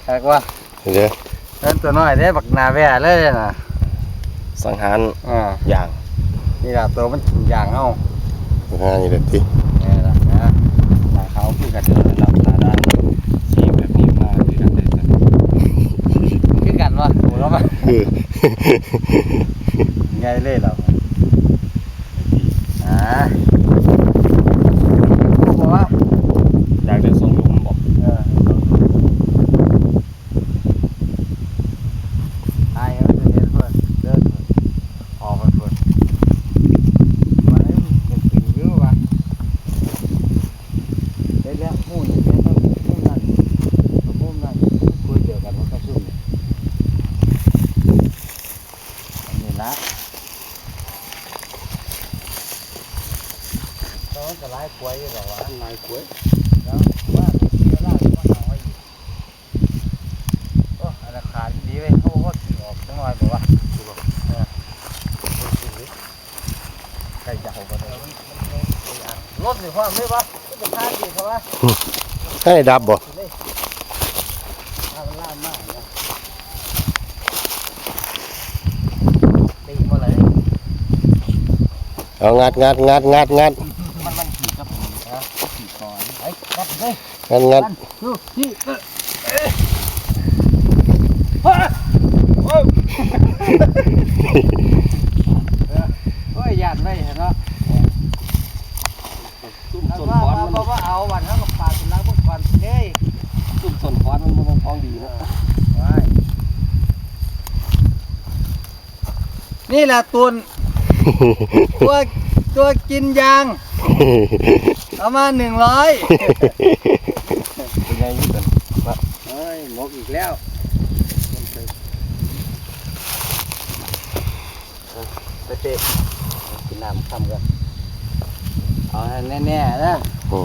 ຄັກວ່າ ເດີ ເອີ້ນຕົວນ້ອຍເດ້ ບັກໜ້າແວ່ເລີຍນະ ສັງຫານ ອ່າ ຢ່າງ ນີ້ລະໂຕມັນກິນຢ່າງເຮົາ ອ່າ ນີ້ແຫຼະຕິ ແມ່ນລະນະ ໜ້າຂາວຄືກັນເນາະ ໜ້າດຳ ສີແບບນີ້ມາຄືກັນເລີຍ ຄືກັນວະ ໂອ້ ລາວມາ ຄື ໃຫຍ່ເລີຍລາວ ອ່າ ບໍ່ວ່າ ຢາກໄດ້ສອງລຸມບໍ່ ເອີ ຖ່າຍໃຫ້ມັນເຫັນເພິ່ນ ເດີນເພິ່ນ ອອກໄປເພິ່ນ ວ່າເອີ ມັນເປັນຢູ່ວ່າ ເຮັດແລ້ວ ໝູ່ນີ້ເຮັດແລ້ວ ມຸມນັ້ນ ມຸມນັ້ນ ຄຸຍດຽວກັນວ່າກະຊຸ່ມ ອັນນີ້ລະ ແຕ່ວ່າມັນກະຫຼາຍກວ່າຢູ່ດອກວ່າ ຫຼາຍກວ່າ ແລ້ວວ່າເວລາມັນເອົາໄວ້ຢູ່ ໂອ້ ອັນນັ້ນຂາດອີ່ຫຼີເວີຍ ເຮົາບໍ່ພໍກິນອອກຈັກໜ້ອຍບໍ່ວະ ເອີ ໃກ້ຈະເອົາບໍ່ໄດ້ ລົດນີ້ພ້ອມເລີຍບໍ່ ຄືເປັນທາງດີແທ້ວະ ໃຫ້ດັບບໍ່ ເອົາ ງັດ ງັດ ງັດ ງັດ ງັດ ມັນ ມັນ ໂອ້ຍ ຢ້ານໄວ້ເນາະ ຊຸມຊົນຂອນມັນ ບໍ່ ບໍ່ເອົາ ບາດເຮົາກະປາດເປັນລາວເບິ່ງກ່ອນເລີຍ ຊຸມຊົນຂອນມັນບໍ່ແມ່ນຂອງດີເນາະ ເອີ ນີ້ລະຕູນ ຕົວ ຕົວກິນຢາງ ເອົາມາໜຶ່ງຮ້ອຍ ຕົວໃຫຍ່ຢູ່ຕົວນີ້ ເອີຍ ໝົກອີກແລ້ວ ເອີ ໄປເຕະ ກິນນ້ຳຄ່ຳກ່ອນ ເອົາໃຫ້ແນ່ໆເດີ ໂອ້